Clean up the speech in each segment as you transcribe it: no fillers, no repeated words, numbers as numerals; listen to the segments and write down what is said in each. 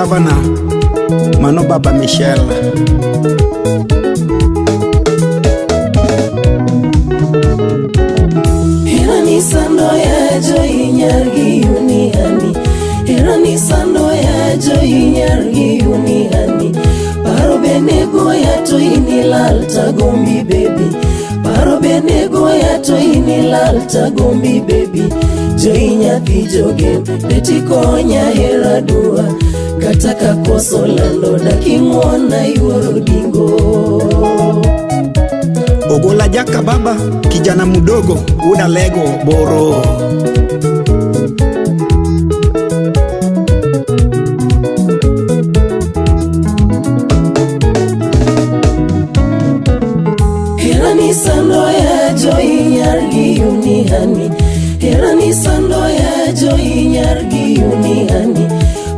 Governor, mano Baba Michelle. Herani sando ya joy nyargi uni hani. Herani sando ya joy nyargi uni hani. Paro benego ya to inilal tagombi baby. Paro benego ya to inilal tagombi baby. Joy nyathi joge beti konya hera dua. Kata ka koso lando daking'wona yuoro dingo. Ogola jaka baba, kijana mdogo, uda lego boro. Herani sando ya joy nyargi uni hani. Herani sando ya joy nyargi uni hani.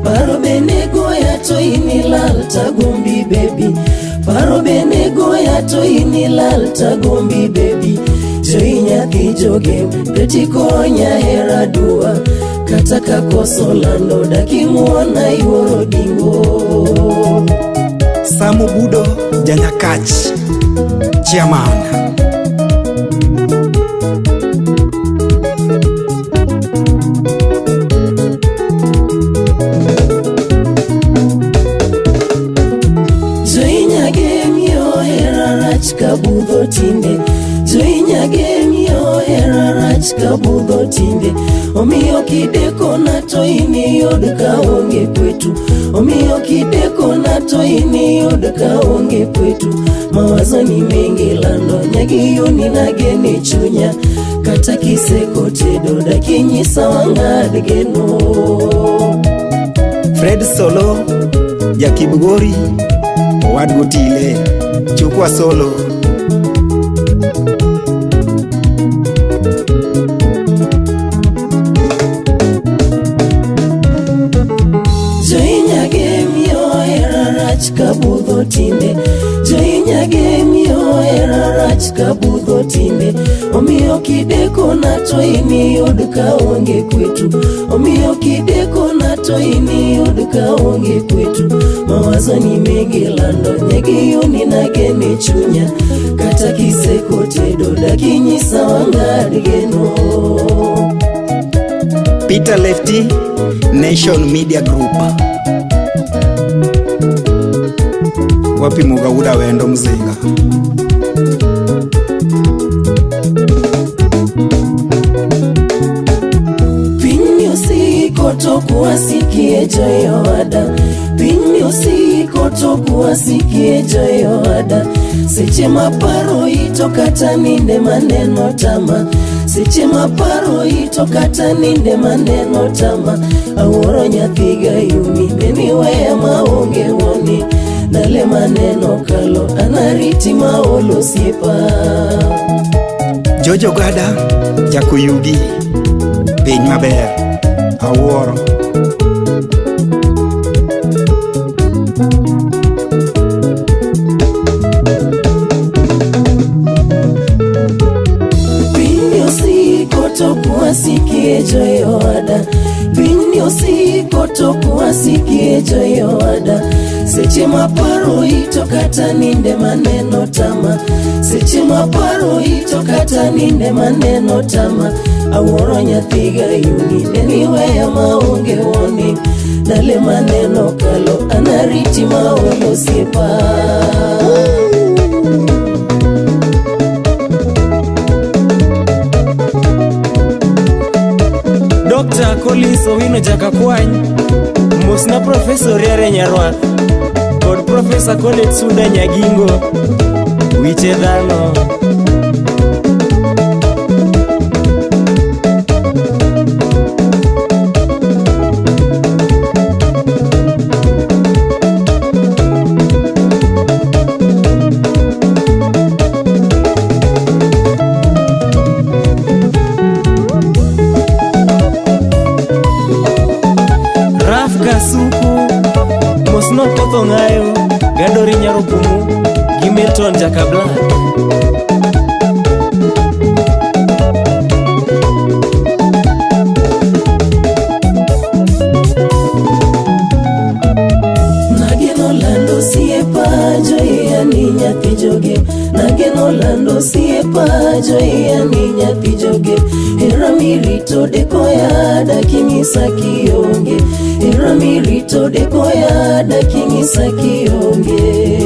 Paro benego ya to inilal tagombi baby. Paro benego ya to inilal tagombi baby. Joy nyathi joge beti konya hera dua. Kata ka koso lando daking'wona yuoro dingo. Samu Budo Janyakach, Chairman. Joy nyagemyo hera rach kabudho tinde. Joy nyagemyo hera rach kabudho tinde. Omiyo kideko na to iniyud ka onge kwetu. Omiyo kideko na to iniyud ka onge kwetu. Mawazo ni mengi lando nyagiyuni nagene chunya. Kata kiseko tedo dakinyisa wang'ad geno. Fred Solo, Jakibugori, Owadgo Tile, chukua solo. Joy nyagemyo hera rach kabudho tinde. Joy nyagemyo hera rach kabudho tinde. Omiyo kideko na to iniyud ka onge kwetu. Omiyo kideko na to iniyud ka onge kwetu. Mawazo ni mengi lando nyagiyuni nagene chunya. Kata kiseko tedo dakinyisa wang'ad geno. Peter Lefty, Nation Media Group. Wapi Mugauda wendo mzinga. Piny osiko to kuwasikie joyoada. Piny osiko to kuwasikie joyoada. Seche maparo ito kata ninde maneno tama. Seche maparo ito kata ninde maneno tama. Awuoro nyathiga yumi beni weya maonge wuoni. Nale maneno kalo anariti maolo osiepa. Jojo Gada, Jakuyugi, piny maber, awuoro. Piny osiko to kuwasikie joyoada. Piny osiko to kuwasikie joyoada. Seche maparo ito kata ninde maneno tama. Seche maparo ito kata ninde maneno tama. Awuoro nyathiga yuni beni weya maonge wuoni. Nale maneno kalo anariti maolo osiepa. Dr. Collins Owino Jakakwany, mosna Professor Riare Nyarwath kod Professor Colette Suda Nyagingo, wiche dhano. Raf Kasuku, mosno Kotho Ng'ayo, Gadori Nyarokumu gi Milton Jakabla. lando siepa joia ni nyathi joge. Hera mirito dekoya dakinyisa kionge. Hera mirito dekoya dakinyisa kionge.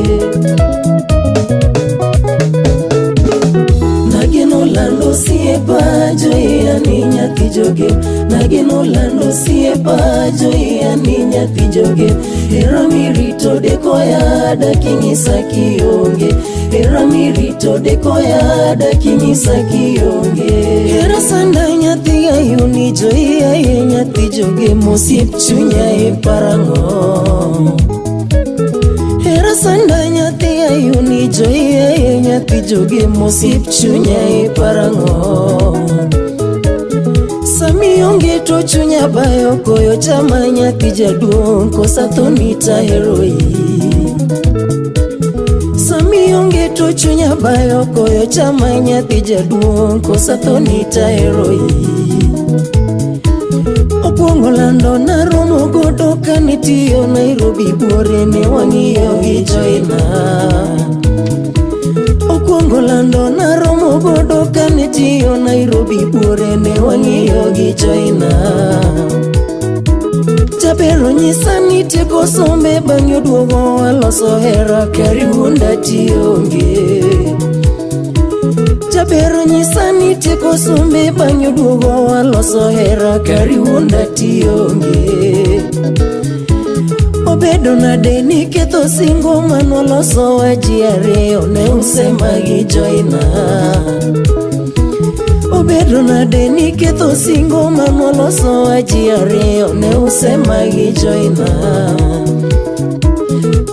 Nageno lando siepa joia ni nyathi joge. Nageno lando siepa joia ni nyathi joge. Hera mirito dekoya dakinyisa kionge. Hera mirito dekoya dakinyisa kionge. Hera sanda nyathi ayuni joia ye nyathi joge mosiep chunya e parango. Hera sanda nyathi ayuni joia ye nyathi joge mosiep chunya e parango. Sami onge to chunya bayo koyo chama nyathi jaduong' kosa thoni taheroi. Sami onge to chunya bayo koyo chama nyathi jaduong' kosa thoni taheroi. Okwongo lando naromo godo kanitiyo Nairobi buore ne wang'iyo gi joina. Okwongo lando naromo godo kanitiyo Nairobi buore ne wang'iyo gi joina. Jabero nyisa ni tieko sombe bang'e oduogo waloso hera karibu tionge. Jabero nyisa ni tieko sombe bang'e oduogo waloso hera karibu tionge. Obedo nade ni ketho singo manoloso wa ji ariyo ne usema gi joina. Obedo nade ni ketho singo manoloso wa ji ariyo ne usema gi joina.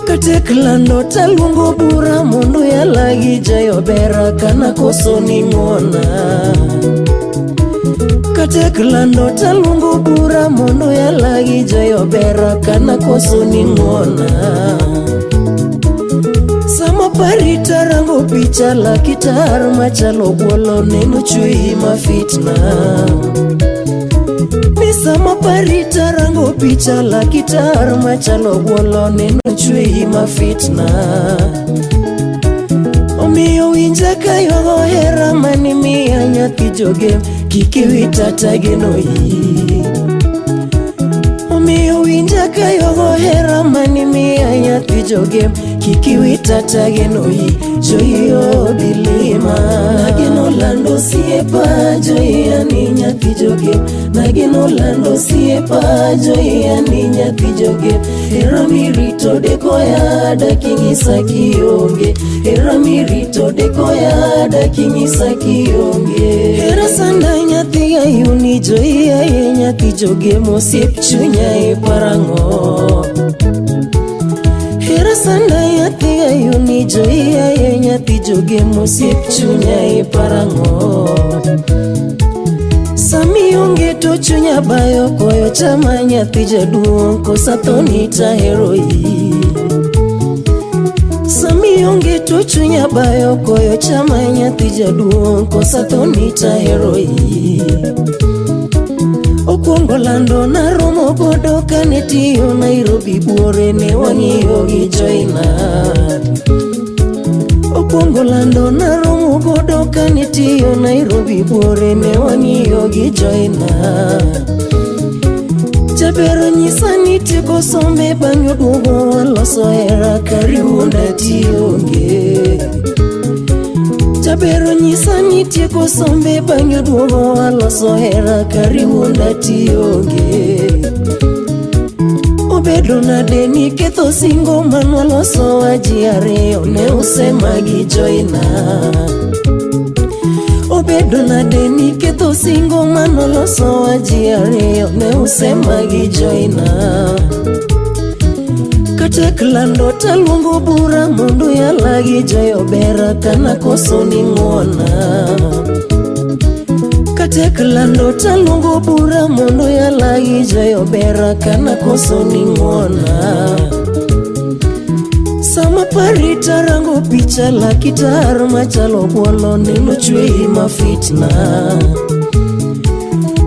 Katek lando taluongo bura mondo yala gi jayobera kana koso ni ng'wona. Katek lando taluongo bura mondo yala gi jayobera kana koso ni ng'wona. Sama pari tarango picha lakitar machalo gwolo neno chui ma fitna. Ni sama pari tarango picha lakitar machalo gwolo neno chui ma fitna. Omiyo winja kaywago hera mane miya nyathi joge kik iwita tagenoi. Omiyo winja kaywago hera mane miya nyathi joge kik iwita tagenoi. Joiyo bilima. Nageno lando siepa joia ni nyathi joge. Nageno lando siepa joia ni nyathi joge. Hera mirito dekoya dakinyisa kionge. Hera mirito dekoya dakinyisa kionge. Hera sanda nyathi ayuni joia ye nyathi joge mosiep chunya e parango. Hera sanda nyathi ayuni joia ye nyathi joge mosiep chunya e parango. Sami onge to chunya bayo koyo chama nyathi jaduong' kosa thoni taheroi. Sami onge to chunya bayo koyo chama nyathi jaduong' kosa thoni taheroi. Okwongo lando naromo godo kanetiyo Nairobi buore ne wang'iyo gi joina. Okwongo lando naromo godo kanetiyo Nairobi buore ne wang'iyo gi joina. Jabero nyisa ni tieko sombe bang'e oduogo waloso hera karibu tionge. Jabero nyisa ni tieko sombe bang'e oduogo waloso hera karibu tionge. Obedo nade ni ketho singo manwaloso wa ji ariyo ne usema gi joina. Obedo nade ni ketho singo manoloso wa ji ariyo ne usema gi joina. Katek lando taluongo bura mondo yala gi jayobera kana koso ni ng'wona. Katek lando taluongo bura mondo yala gi jayobera kana koso ni ng'wona. Sama pari tarango picha lakitar machalo gwolo neno chwei ma fitna.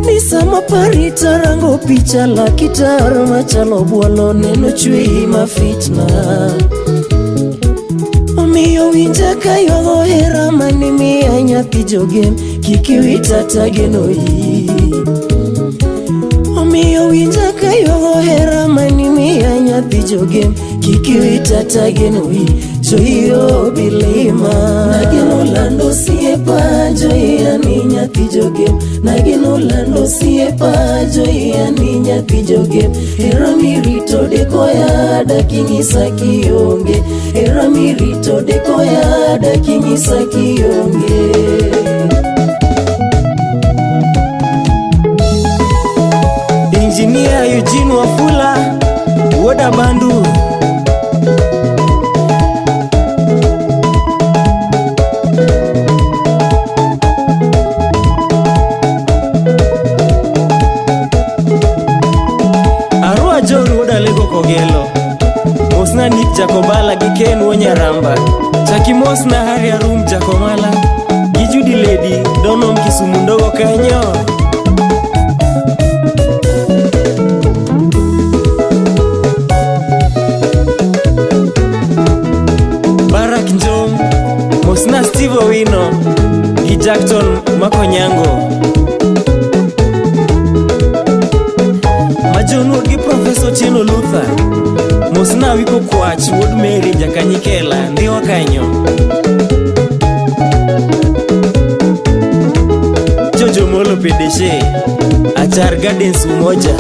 Ni sama pari tarango picha lakitar machalo gwolo neno chwei ma fitna. Omiyo winja kaywago hera mane miya nyathi jogem, kik iwita tagenoi. Omiyo winja kaywago hera mane miya nyathi jogem, kik iwita tagenoi. Joyo bilima nageno lando siepa, joya ni nyathi jogem, nageno lando siepa, joya ni nyathi jogem. Hera mirito dekoya dakinyisa kionge, hera mirito dekoya dakinyisa kionge. Engineer Eugene Wafula Woda Bandu. Arua John Woda Lego Kogelo. Mosna Nick Jakobala gi Ken Wonyaramba. Chaki mosna Harry Arum Jakomala gi Judy Lady Donom Kisumu ndogo kanyo. Barak Njom, Mosna Steve Owino gi Jackton Makonyango. Majon wuod gi Professor Otieno Luther. Mosna Wiko Kwach wuod Mary Jakanyikela Ndhiwa kanyo. Jojo Molo PDG Achar Gardens Umoja.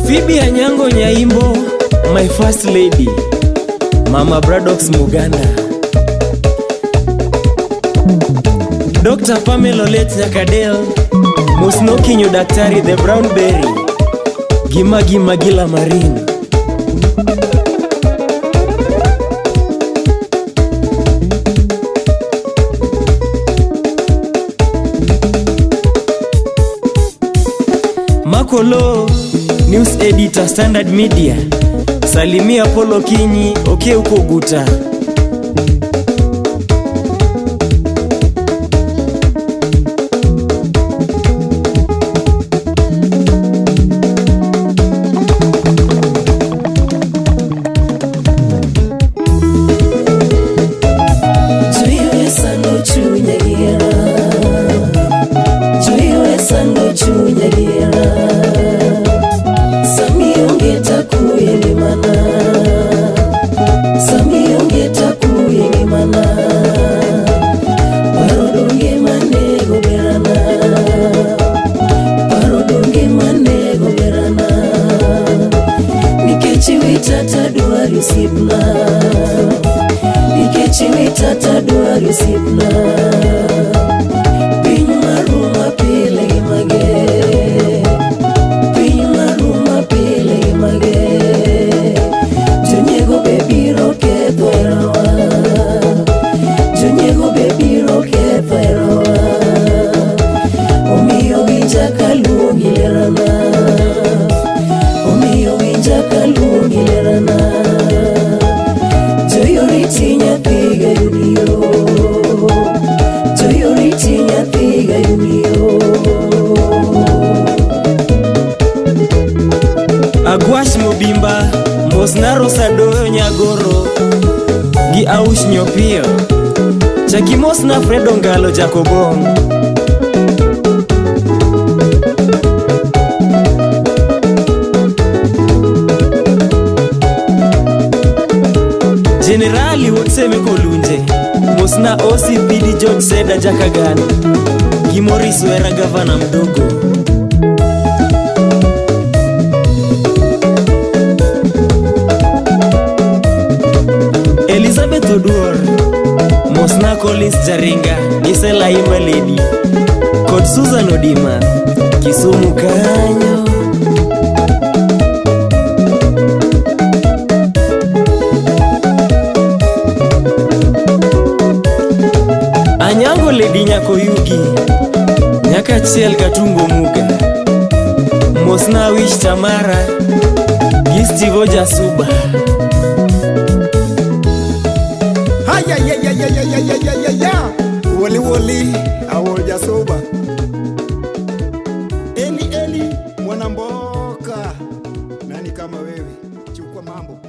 Phoebe Anyango Nyaimbo, my first lady, Mama Bradox Muganda. Dr. Pamela Olet Nyakadel, Mosno Kinyo Daktari the Brown Berry, Gimagi Magila Marine. Makolo, News Editor Standard Media. Salimia Polo Kinyi, oke uko Guta. Joyo sando chunya gihera, joyo sando chunya gihera. Sami onge takuye ngimana, sami onge takuye ngimana. Paro donge manego berana, paro donge manego berana. Nikech iwita tadwari osiepna, nikech iwita tadwari osiepna. Piny maruma pile gi mage, piny maruma pile gi mage. Jonyiego be biro ketho herawa, jonyiego be biro ketho herawa. Omiyo winja kaluongi lerana, omiyo winja kaluongi lerana. Joyo riti nyathi gayudiyo, joyo riti nyathi gayudiyo. Agwash Mobimba, Mosna Rosa Doyo Nyagoro gi Aush Nyopiyo. Chaki mosna Fredo Ngalo Jakobong. Generali Wuod Seme Kolunje, mosna OCPD George Seda Jakagan gi Maurice Wera gavana mdogo. Elizabeth Oduor, mosna Collins Jaringa gi Selaima Lady kod Susan Odima Kisumu kanyo. Anyango Lady Nyakoyugi, nyaka achiel Katungo Muga. Mosna Wish Tamara gi Steve Jasuba. Ay, ay, ay, ay, ay, ay, ay, ay, ay, ay. Woli woli, awol jasuba. kama wewe. Chukua mambo.